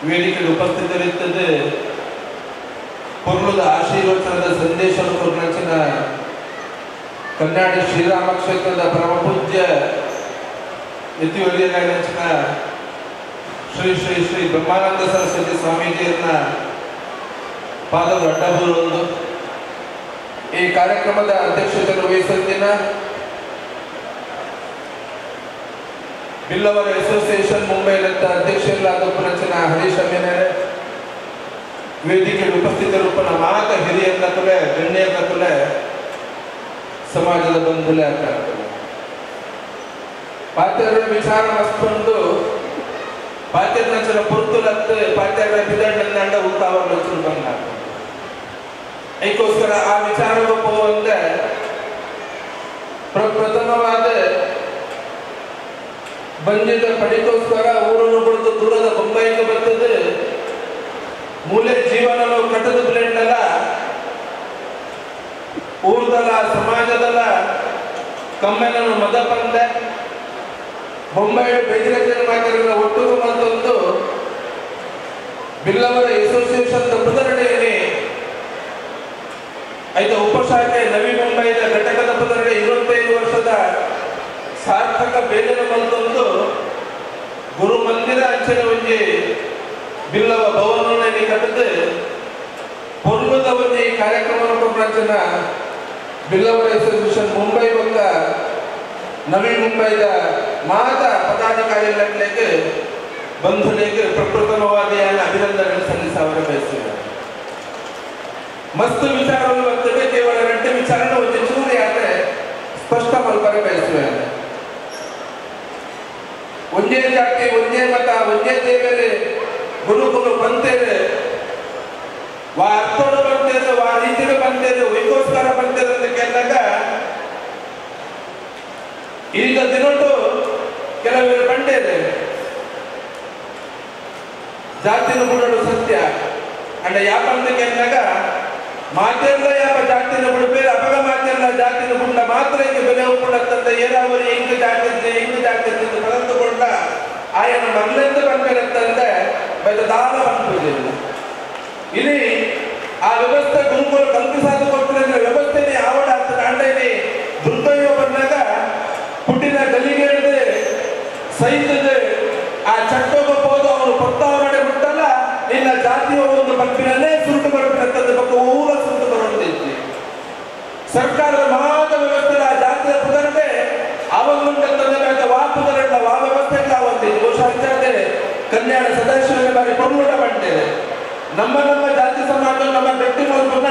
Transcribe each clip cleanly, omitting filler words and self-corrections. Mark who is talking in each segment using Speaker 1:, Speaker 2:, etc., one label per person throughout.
Speaker 1: ವೇದಿಕೆ ಉಪಸ್ಥಿತರಿದ್ದ ಪೊರ್ಲುದ ಆಶೀರ್ವಚನದ ಸಂದೇಶವನ್ನು ಕೊರ್ನಂಚಿನ ಕನ್ನಡ ಶ್ರೀರಾಮ ಕ್ಷೇತ್ರದ ಪರಮ ಪೂಜ್ಯ ಯತಿವರ್ಯರಾಗಿನ ಶ್ರೀ ಶ್ರೀ ಶ್ರೀ ಬ್ರಹ್ಮಾನಂದ ಸರಸ್ವತಿ ಸ್ವಾಮೀಜಿಯನ್ನ ಪಾದದ ಅಡ್ಡಬೂರೊಂದು ಈ ಕಾರ್ಯಕ್ರಮದ ಅಧ್ಯಕ್ಷತೆಯನ್ನು ವಹಿಸುತ್ತಿನ ಬಿಲ್ಲವರ ಅಸೋಸಿಯೇಷನ್ ಮುಂಬೈನಂತ ಅಧ್ಯಕ್ಷರಾದ ಪುನಚಿನ ಹರೀಶ್ ಅಮ್ಮೇನರೆ, ವೇದಿಕೆ ಉಪಸ್ಥಿತರೂಪನ ಮಾತ ಹಿರಿಯರ ತುಲೆ ಗಣ್ಯರ ತುಲೆ ಸಮಾಜದ ಬಂಧುಲೆ ಆಗ್ತಾರೆ. ಪಾತ್ಯರ ವಿಚಾರ ಮಸ್ಕೊಂಡು ಪಾತ್ಯರ ಪುರ್ತುಲತ್ತು ಪಾತ್ಯರ ಬಿದಣ್ಣಂಡ ಉತ್ತಾವರಣ ಬಂದ ಅದಕ್ಕೋಸ್ಕರ ಆ ವಿಚಾರಕ್ಕೆ ಹೋಗುವಂತೆ ಪ್ರಥಮವಾದ ಬಂದಿದ್ದ ಪಡಿಕೋಸ್ಕರ ಊರನ್ನು ಬಿಡಿದು ದೂರದ ಬೊಂಬೈಗೆ ಬರ್ತದೆ. ಮೂಲೆ ಜೀವನ ಕಟ್ಟದ ಬ್ಲೆಂಡಲ್ಲ ಊರ್ದಲ್ಲ ಸಮಾಜದಲ್ಲ ಕಮ್ಮೆನನ್ನು ಮದ ಬಂದೆ ಬೊಂಬೈ ಬೇಜಾರ ಮಾತಾಡಿದ ಒಟ್ಟಿಗೆ ಮತ್ತೊಂದು ಬಿಲ್ಲವರ ಅಸೋಸಿಯೇಷನ್ ಪುದರಡೆಯಲ್ಲಿ ಐದು ಉಪಶಾಖೆ ನವಿ ಮುಂಬೈದ ಘಟಕದ ಪುದರಡೆ 25 ವರ್ಷದ ಸಾರ್ಥಕ ಬೇಜನ ಬಂತೊಂದು ಗುರು ಮಂದಿರ ಅಂಚನೆ ಒಂಜಿ ಬಿಲ್ಲವ ಭವನ ಕಟ್ಟದು ಪೊರ್ಲುದ ಒಂಜಿ ಈ ಕಾರ್ಯಕ್ರಮವನ್ನು ಕೊಟ್ಟಂಚಿನ ಬಿಲ್ಲವರ ಅಸೋಸಿಯೇಷನ್ ಮುಂಬೈ ಬಂದ ನವಿ ಮುಂಬೈದ ಮಾತ ಪದಾಧಿಕಾರಿಗಳಿಗೆ ಬಂಧುಗಳಿಗೆ ಪ್ರಪ್ರಥಮವಾದ ಅಭಿನಂದನೆ ಸಲ್ಲಿಸವರ ಬಯಸಿದ್ದಾರೆ. ಮಸ್ತ್ ವಿಚಾರವನ್ನು ಬರ್ತದೆ, ಕೇವಲ ರೆಡ್ಡಿ ವಿಚಾರನ ಒಂದು ಚೂರಿ ಆದರೆ ಸ್ಪಷ್ಟ ಮಲ್ಪರೆ ಬಯಸುವೆ. ಒಂದೇ ಜಾತಿ ಒಂದೇ ಮತ ಒಂದೇ ದೇವರೇ ಗುರುಕುಲು ಬಂತೇವೆ ವಾ ಅರ್ಥೋಡು ಬಂತೇವೆ ವಾ ರೀತಿಗೆ ಬಂತೇವೆ ವೈಕೋಸ್ಕರ ಬಂತೇವೆ ಅಂತ ಕೇಳಿದಾಗ ಈಗ ದಿನಟು ಕೆಲವರು ಬಂಡೇದೆ ಜಾತಿನ ಬಿಡೋದು ಸತ್ಯ ಅಂಡ ಯಾಕಂತ ಕೇಳಿದಾಗ ಮಾತೆಲ್ಲ ಯಾವ ಜಾತಿನ ಬಿಡಬೇರೆ ಅಪಗ ಮಾತೆಲ್ಲ ಜಾತಿನ ಬುಂಡ ಮಾತ್ರ ಹಿಂಗೆ ಬೆಲೆ ಒಪ್ಪುಂಡತ್ತಂತ ಏನಾವರು ಹಿಂಗೆ ಜಾತಿ ಹಿಂಗೆ ಜಾತಿ ಕಳೆದುಕೊಂಡ ಆಯನ ಮಗಲೆಂದು ಬಂದ್ಬೇಕಂತಂದ್ರೆ ಬೈದ ದಾನ ಬಂದ್ಬಿಟ್ಟಿಲ್ಲ. ಇಲ್ಲಿ ಆ ವ್ಯವಸ್ಥೆ ಗುರುಕುಲ ಕಲ್ಪಿಸಾದ ಕೊಡ್ತಾರೆ ವ್ಯವಸ್ಥೆನೇ ಆವಡ ಆಗ್ತದೆ. ಅಂಡೇನೆ ದುರ್ದೈವ ಬಂದಾಗ ಪುಟ್ಟಿನ ಗಲಿಗೆ ಸಹಿತದೆ ಆ ಚಟ್ಟೋಗ ಹೋದ ಅವನು ಪತ್ತಾವರಣೆ ಬಿಟ್ಟಲ್ಲ ನಿನ್ನ ಜಾತಿಯ ಒಂದು ಪಂಪಿನಲ್ಲೇ ಸುರುಟು ಬರಬೇಕಂತಂದ್ರೆ ಪಕ್ಕ ಊರ ಸುರುಟು ಬರುವಂತಿತ್ತು. ಸರ್ಕಾರದ ಮಹಾದ ವ್ಯವಸ್ಥೆ ಆ ಜಾತಿಯ ಪುದರಡೆ ಆವಂತಂದ್ರೆ ವಾ ಪುದರಲ್ಲ ವಾ ವ್ಯವಸ್ಥೆ ಆವಂತಿತ್ತು. ಬಹುಶಃ ಅಂಚಾದೆ ಕಲ್ಯಾಣ ಸದಾಶಿವನ ಬಾರಿ ಪೊರ್ಲುಟ ಬಂದಿದೆ. ನಮ್ಮ ನಮ್ಮ ಜಾತಿ ಸಮಾಜ ನಮ್ಮ ಗಟ್ಟಿ ಮೂಲಕ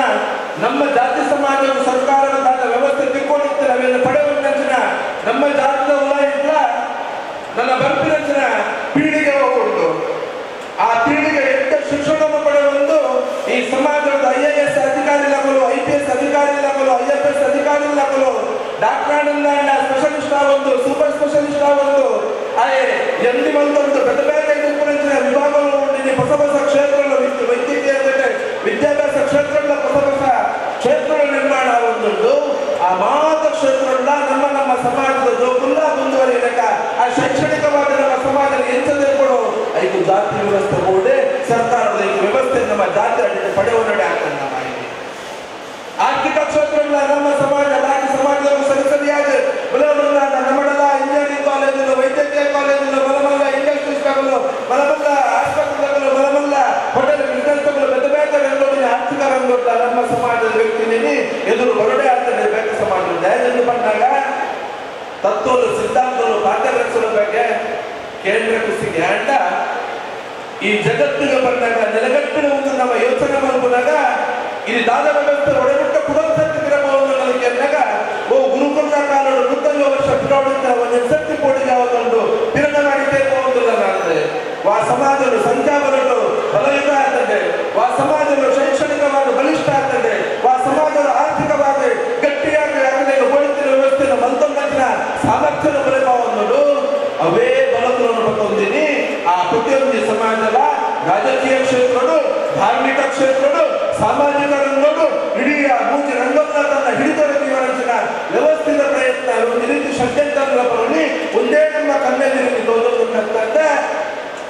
Speaker 1: ನಮ್ಮ ಜಾತಿ ಸಮಾಜವು ಸರ್ಕಾರದ ವ್ಯವಸ್ಥೆ ತಿಳ್ಕೊಂಡಿರ್ತಾರೆ ಅವೆಲ್ಲ ಪಡೆಯುವ ನಮ್ಮ ಜಾತಿಯ ಉಲ್ಲ ನನ್ನ ಬರ್ಪಿನ ಪೀಳಿಗೆ ಹೋಗುಂಟು. ಆ ಪೀಳಿಗೆ ಎಂತ ಶಿಕ್ಷಣವನ್ನು ಪಡೆಯುವಂದು ಈ ಸಮಾಜದ IAS ಅಧಿಕಾರಿಗಳು, IPS ಅಧಿಕಾರಿಗಳು, IFS ಅಧಿಕಾರಿಗಳು, ಡಾಕ್ಟರ್ ಸ್ಪೆಷಲಿಸ್ಟ್ ಆಗೊಂದು, ಸೂಪರ್ ಸ್ಪೆಷಲಿಸ್ಟ್ ಆಗೊಂದು, MD ಬಂದೊಂದು ಬೇರೆ ಬೇರೆ ವಿಭಾಗಗಳು ಹೊಸ ಹೊಸ ಕ್ಷೇತ್ರಗಳು ವೈದ್ಯಕೀಯ ವಿದ್ಯಾಭ್ಯಾಸ ಕ್ಷೇತ್ರಗಳ ಹೊಸ ಹೊಸ ಕ್ಷೇತ್ರಗಳ ನಿರ್ಮಾಣ ಆಗೊಂದುಂಟು. ಆ ಮಾತ ಕ್ಷೇತ್ರಗಳ ನಮ್ಮ ನಮ್ಮ ಸಮಾಜದ ಜೋಕುಲ್ಲ ಮುಂದುವರಿಯಕ ಆ ಶೈಕ್ಷಣಿಕವಾದ ನಮ್ಮ ಸಮಾಜದ ಎಂಚದೇ ಕೊಡು ಐದು ಜಾತಿ ವ್ಯವಸ್ಥೆ ಕೂಡ ಸರ್ಕಾರದ ಈ ವ್ಯವಸ್ಥೆ ನಮ್ಮ ಜಾತಿ ಅಡಿಗೆ ಪಡೆಯುವ ಆಗ್ತದೆ. ನಮ್ಮ ಆರ್ಥಿಕ ಕ್ಷೇತ್ರಗಳ ನಮ್ಮ ಸಮಾಜ ಬಾಕಿ ಸಮಾಜದ ಸರಿ ಸರಿಯಾಗಿ ಬಲಮಲ್ಲ ನಮ್ಮಡಲ ಇಂಜಿನಿಯರಿಂಗ್ ಕಾಲೇಜು, ವೈದ್ಯಕೀಯ ಕಾಲೇಜು, ಬಲಮಲ್ಲ ಇಂಡಸ್ಟ್ರೀಸ್ಗಳು, ಬಲಮಲ್ಲ ಆಸ್ಪತ್ರೆಗಳು, ಬಲಮಲ್ಲ ಹೋಟೆಲ್ ಬಿಸ್ನೆಸ್ಗಳು, ಬೇರೆ ಬೇರೆ ರಂಗೋಲಿ ಆರ್ಥಿಕ ರಂಗೋಟ ನಮ್ಮ ಸಮಾಜದ ವ್ಯಕ್ತಿನಿ ಎದುರು ಬರಡೆ ಆಗ್ತದೆ. ಬೇಕ ಸಮಾಜದ ಎಂದು ಬಂದಾಗ ತತ್ವಗಳು ಸಿದ್ಧಾಂತಗಳು ಪಾಠಗಳ ಬಗ್ಗೆ ಕೇಂದ್ರ ಕೃಷಿಗೆ ಅಂಡ ಈ ಜಗತ್ತಿಗೆ ಬಂದಾಗ ನೆಲಗಟ್ಟಿನ ಒಂದು ನಮ್ಮ ಯೋಚನೆ ಬಂದಾಗ ಇಲ್ಲಿ ದಾದ ವ್ಯವಸ್ಥೆ ಒಡಗುಟ್ಟ ಕುಡೋಸಕ್ತಿ ಕ್ರಮವನ್ನು ಓ ಗುರುಕುಲ ಕಾಲಡು 105 ವರ್ಷ ಪಿರೋಡಿದ್ದ ಒಂದು ಸತ್ತಿ ಪೋಡಿಗೆ ಯಾವತ್ತೊಂದು ಪಿರಣ ಮಾಡಿದ್ದೆ ಒಂದಿಲ್ಲ. ವಾ ಸಮಾಜದ ಸಂಖ್ಯಾಬಲಗಳು ಬಲಯುತ ಆಗ್ತದೆ, ವಾ ಸಮಾಜದ ಶೈಕ್ಷಣಿಕವಾಗಿ ಬಲಿಷ್ಠ ಆಗ್ತದೆ, ವಾ ಸಮಾಜದ ಆರ್ಥಿಕವಾಗಿ ಗಟ್ಟಿಯಾಗಿ ಆಗದೆ ಹೋಲಿತಿರುವ ವ್ಯವಸ್ಥೆಯನ್ನು ಮಲ್ತೊಂದಿನ ಸಾಮರ್ಥ್ಯದ ಬಲವನ್ನು ಅವೇ ಬಲಗಳನ್ನು ಪಟ್ಟೊಂದಿನಿ. ಆ ಪ್ರತಿಯೊಂದು ಸಮಾಜದ ರಾಜಕೀಯ ಕ್ಷೇತ್ರಗಳು, ಧಾರ್ಮಿಕ ಕ್ಷೇತ್ರಗಳು, ಸಾಮಾಜಿಕ ರಂಗಗಳು, ಇಡೀ ಆ ಮೂರು ರಂಗಗಳ ತನ್ನ ಹಿಡಿತದ ವ್ಯವಸ್ಥಿತ ಪ್ರಯತ್ನ ಒಂದು ರೀತಿ ಷಡ್ಯಂತ್ರ ಬರಲಿ ಒಂದೇ ನಮ್ಮ ಕಣ್ಣಲ್ಲಿ ತೋರುತ್ತಂತೆ.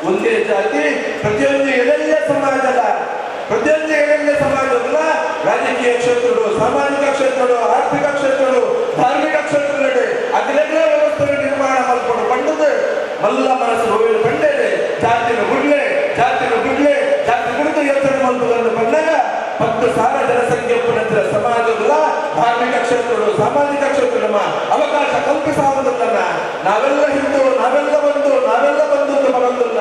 Speaker 1: ಒಂದೇ ಜಾತಿ ಪ್ರತಿಯೊಂದು ಎಳೆಯ ಸಮಾಜದ ಪ್ರತಿಯೊಂದು ಎಳೆಯ ಸಮಾಜದ ರಾಜಕೀಯ ಕ್ಷೇತ್ರಗಳು, ಸಾಮಾಜಿಕ ಕ್ಷೇತ್ರಗಳು, ಆರ್ಥಿಕ ಕ್ಷೇತ್ರಗಳು, ಧಾರ್ಮಿಕ ಕ್ಷೇತ್ರಗಳು ಅದೆಲ್ಲ ವ್ಯವಸ್ಥೆ ನಿರ್ಮಾಣ ಮಾಡಿಕೊಂಡು ಪಂಡದು ಮಲ್ಲ ಮನಸ್ಸು ರೋವಿನ ಪಂಡೇನೆ ಜಾತಿನ ಗುಡ್ಲೆ ಜಾತಿನ ಗುಡ್ಲೆ ಜಾತಿ ಕುರಿತು ಯೋಚನೆ ಮಾಡುವುದನ್ನು ಬಂದಾಗ 10,000 ಜನಸಂಖ್ಯೆ ನಂತರ ಸಮಾಜದ ಧಾರ್ಮಿಕ ಕ್ಷೇತ್ರಗಳು, ಸಾಮಾಜಿಕ ಕ್ಷೇತ್ರ ನಮ್ಮ ಅವಕಾಶ ಕಲ್ಪಿಸುವುದನ್ನ ನಾವೆಲ್ಲ ಹಿಂದೂ, ನಾವೆಲ್ಲ ಬಂದು, ನಾವೆಲ್ಲ ಬಂದು ಬರಂದುಲ್ಲ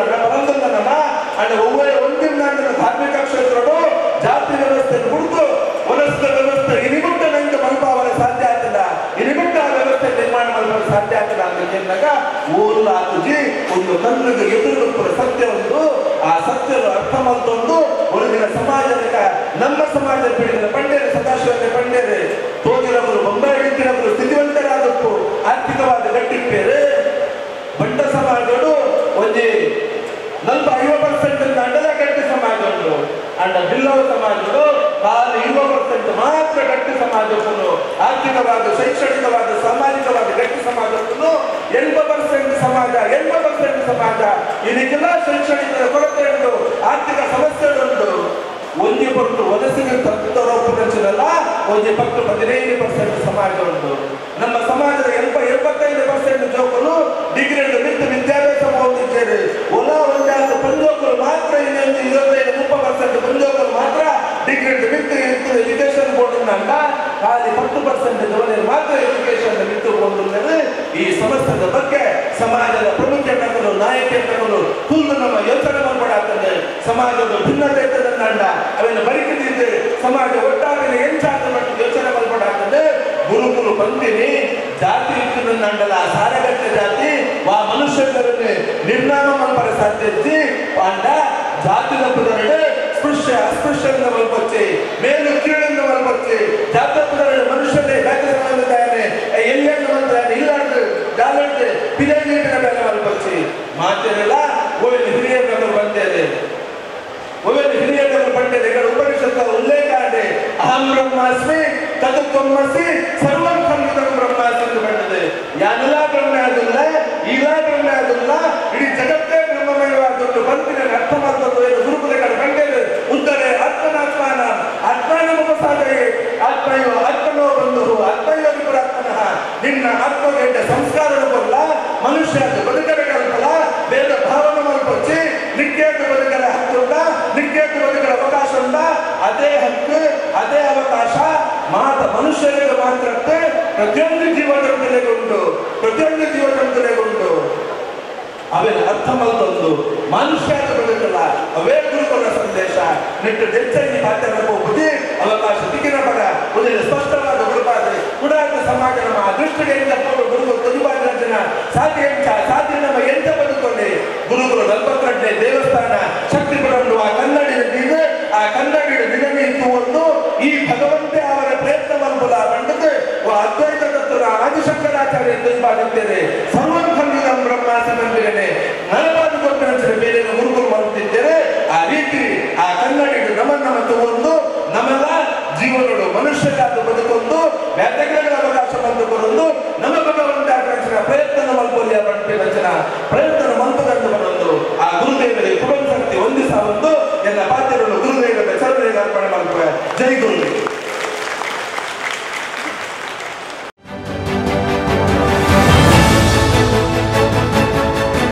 Speaker 1: ಅಂಡ್ ಒವ್ವೇ ಒಂದಿನ ಧಾರ್ಮಿಕ ಕ್ಷೇತ್ರಗಳು ಜಾತಿ ವ್ಯವಸ್ಥೆ ಕುರಿತು ವನಸ್ಥ ವ್ಯವಸ್ಥೆ ಇನಿಗುಟ್ಟ ನಂಗೆ ಮಲ್ಪಾವರ ಸಾಧ್ಯ ಆಗ್ತದ, ಇನಿಗುಟ್ಟ ಆ ವ್ಯವಸ್ಥೆ ನಿರ್ಮಾಣ ಮಾಡಲು ಸಾಧ್ಯ ಆಗ್ತದ ಅಂತ ಊರ್ಲ ಆತುಜಿ ಒಂದು ಕಣ್ಣಿಗೆ ಎದುರು ಸತ್ಯ ಒಂದು, ಆ ಸತ್ಯದ ಅರ್ಥ ಮಾಡ್ತೊಂದು ಹೊರಗಿನ ಸಮಾಜದ ನಮ್ಮ ಸಮಾಜದ ಪೀಳಿಗೆ ಪಂಡ್ಯರು ಸದಾಶಿವ ಪಂಡ್ಯರು ತೋಜಿರವರು ಬೊಂಬೈ ಹಿಡಿತಿರವರು ಸ್ಥಿತಿವಂತರಾದಪ್ಪು ಆರ್ಥಿಕವಾದ ಗಟ್ಟಿಪ್ಪೇರು ಬಂಡ ಸಮಾಜಗಳು ಒಂಜಿ 40-50% ಅಂಡಲ ಗಟ್ಟಿ ಸಮಾಜ ಉಂಟು. ಅಂಡ ಬಿಲ್ಲವ ಸಮಾಜಗಳು ಕಾಲು 20% ಮಾತ್ರ ಗಟ್ಟಿ ಸಮಾಜಕ್ಕೂ ಆರ್ಥಿಕವಾದ, ಶೈಕ್ಷಣಿಕವಾದ, ಸಾಮಾಜಿಕವಾದ ಗಟ್ಟಿ ಸಮಾಜಕ್ಕೂ 80% ಸಮಾಜ, 80% ಸಮಾಜ ಇದಕ್ಕೆಲ್ಲ ಶೈಕ್ಷಣಿಕ ಕೊರತೆ ಉಂಟು, ಆರ್ಥಿಕ ಸಮಸ್ಯೆಗಳುಂಟು. ಒಂದೇ ಪಟ್ಟು ವಲಸಿಗೆ ತತ್ತರಲ್ಲ ಒಂದೇ ಪಟ್ಟು 15% ಸಮಾಜ ಉಂಟು. ನಮ್ಮ ಸಮಾಜದ 85% ಜೋಕರು ಡಿಗ್ರಿ ಬಿಟ್ಟು ವಿದ್ಯಾಭ್ಯಾಸ ಹೋಗಿದ್ದೇವೆ. ಒಲ ಒಂದಾದ ಪಂಜೋಕರು ಮಾತ್ರ ಇನ್ನೊಂದು 25-30% ಪಂಜೋಕರು ಮಾತ್ರ ಡಿಗ್ರಿ ಬಿಟ್ಟು ಎಜುಕೇಶನ್ ಬೋರ್ಡ್ ಅಂಡ ಖಾಲಿ 10% ಜೋನಿಯರು ಮಾತ್ರ ಎಜುಕೇಶನ್ ಬಿಟ್ಟು ಕೊಂಡಿದ್ದಾರೆ. ಈ ಸಮಸ್ಯೆದ ಬಗ್ಗೆ ಸಮಾಜದ ಪ್ರಮುಖ ನಾಯಕರು ಕುಲ್ಲು ನಮ್ಮ ಯೋಚನೆ ಮಾಡಬಾರ್ದು. ಸಮಾಜದ ಭಿನ್ನತೆ ಇದ್ದದನ್ನ ಅವೆಲ್ಲ ಬರಿಕಿದ್ದೆ ಸಮಾಜ ಒಟ್ಟಾಗಿ ಎಂಚಾದ ಮಟ್ಟ ಯೋಚನೆ ಮಾಡಬಾರ್ದು. ಗುರುಕುಲು ಬಂದಿನಿ ಜಾತಿ ಇಟ್ಟು ಸಾರಗಟ್ಟೆ ಜಾತಿ ವಾ ಮನುಷ್ಯರನ್ನೇ ನಿರ್ನಾಮ ಮಲ್ಪರ ಸಾಧ್ಯ ಇತ್ತಿ ಅಂಡ ಜಾತಿ ತಪ್ಪುದರಡೆ ಸ್ಪೃಶ್ಯ ಅಸ್ಪೃಶ್ಯರಿಂದ ಮಲ್ಪಚ್ಚಿ ಮೇಲು ಕೀಳಿಂದ ಮಲ್ಪಚ್ಚಿ ಜಾತಿ ತಪ್ಪುದರಡೆ ಮನುಷ್ಯರೇ ಜಾತಿ ಸಮಾಜದಾನೆ ಎಲ್ಲೆಂದು ಮಂತ್ರಾನೆ ಇಲ್ಲಾಡ್ದು ಜಾಲಡ್ದು ಪಿಜೈನ ಮೇಲೆ ಮಲ್ಪಚ್ಚಿ ಮಾತಿರಲ್ಲ. ಓವೆಲ್ಲಿ ಹಿರಿಯರು ಬಂದೇನೆ, ಒವೆಲ್ಲಿ ಹಿರಿಯರು ಬಂದೇನೆ ಉಪನಿಷತ್ತ ಉಲ್ಲೇಖ ಆಡೆ ಅಹಂ ಬ್ರಹ್ಮಾಸ್ಮಿ ತತ್ವಮಸಿ ಸರ್ವಂ ಖಲ್ವಿದಂ ಬ್ರಹ್ಮಾಸ್ಮಿ ಎಂದು ಬಂದಿದೆ. ಯಾನೆಲ್ಲ ಬ್ರಹ್ಮ ಆದಿಲ್ಲ, ಈಲ ಬ್ರಹ್ಮ ಆದಿಲ್ಲ, ಇಡೀ ಜಗತ್ತೇ ಬ್ರಹ್ಮಮಯವಾದದ್ದು ಬಂದಿನ ಅರ್ಥ ಮಾಡ್ತದ್ದು ಏನು ಗುರುಕುಲಗಳ ಬಂದೇವೆ ಉತ್ತರೆ ಆತ್ಮನಾತ್ಮಾನ ಆತ್ಮಾನಮುಪಸಾದಯೇ ಆತ್ಮಯೋ ಆತ್ಮನೋ ಬಂಧು ಆತ್ಮಯೋ ವಿಪರಾತ್ಮನಃ. ನಿನ್ನ ಆತ್ಮಗೆಡ್ಡ ಸಂಸ್ಕಾರದ ಬಲ್ಲ ಮನುಷ್ಯ ಬದುಕರ ಕಲ್ಪಲ ಭೇದ ಭಾವನೆ ಮಲ್ಪಚ್ಚಿ ನಿಕ್ಕೇತ ಬದುಕರ ಹಕ್ಕುಂಡ, ನಿಕ್ಕೇತ ಬದುಕರ ಅವಕಾಶ ಉಂಡ. ಅದೇ ಹಕ್ಕು ಅದೇ ಅವಕಾಶ ಮಾತ ಮನುಷ್ಯರಿಗೆ ಮಾತ್ರಕ್ಕೆ ಪ್ರತಿಯೊಂದು ಜೀವಜಂತುಗಳಿಗುಂಟು, ಪ್ರತಿಯೊಂದು ಜೀವಜಂತುಗಳಿಗುಂಟು. ಅವೆಲ್ಲ ಅರ್ಥ ಮಲ್ತೊಂದು ಮನುಷ್ಯನ ಬದುಕಲ್ಲ ಅವೇ ಗುರುಕುಲ ಸಂದೇಶ ನಿಟ್ಟು ಹೆಚ್ಚಾಗಿ ಪಾತ್ರ ಹೋಗುದಿ ಅವಕಾಶ ದಿಕ್ಕಿನ ಪರ ಒಂದು ಸ್ಪಷ್ಟವಾದ ಗುರುಪಾದ್ರೆ ಕುಡಾದ ಸಮಾಜ ನಮ್ಮ ದೃಷ್ಟಿಗೆ ಗುರುಗಳು ತುದುಬಾದ ಜನ ಸಾಧ್ಯ ಎಂಚ ಸಾಧ್ಯ ನಮ್ಮ ಎಂತ ಬದುಕೊಂಡೆ ಗುರುಗಳು 42 ದೇವಸ್ಥಾನ ಶಕ್ತಿ ಪಡಲು ಆ ಕನ್ನಡಿಯ ದೀವೆ ಆ ಕನ್ನಡಿಯ ದಿನವೇ ಒಂದು ಈ ಭಗವಂತೆ ಅವರ ಪ್ರಯತ್ನ ಮಲ್ಪುಲ ಬಂಡದು ಅದ್ವೈತ ತತ್ವದ ಆದಿಶಂಕರಾಚಾರ್ಯ ತುದುಬಾಡುತ್ತೇನೆ ಸರ್ವಂ ಖಲ್ವಿದಂ ಬ್ರಹ್ಮಾಸಿ ಮಂದಿರನೆ ನಲವಾದ ಕೊಟ್ಟಿನ ಬೇರೆ ಗುರುಗಳು ಮಾಡುತ್ತಿದ್ದೇನೆ. ಆ ರೀತಿ ಆ ಕನ್ನಡಿಗ ನಮನ್ನ ಮತ್ತು ಒಂದು ನಮಲ ಜೀವನಗಳು ಮನುಷ್ಯರಾದ ಬದುಕೊಂದು ವ್ಯಾತಗ್ರಗಳ ಅವಕಾಶ ಬಂದುಕೊಂಡು ನಮ್ಮ ಭಗವಂತ ಪ್ರಯತ್ನ ಮಲ್ಪೊಲ್ಯ ರಚನ ಪ್ರಯತ್ನ ಮಲ್ಪದಂದು ಬರೊಂದು ಆ ಗುರುದೇವರಿಗೆ ಕುಟುಂಬ ಶಕ್ತಿ ಹೊಂದಿಸ ಒಂದು ಎಲ್ಲ ಪಾತ್ರಗಳು ಗುರುದೇವರ ಚರಣೆಗೆ ಅರ್ಪಣೆ ಮಾಡ್ತವೆ. ಜೈ ಗುರುದೇವ.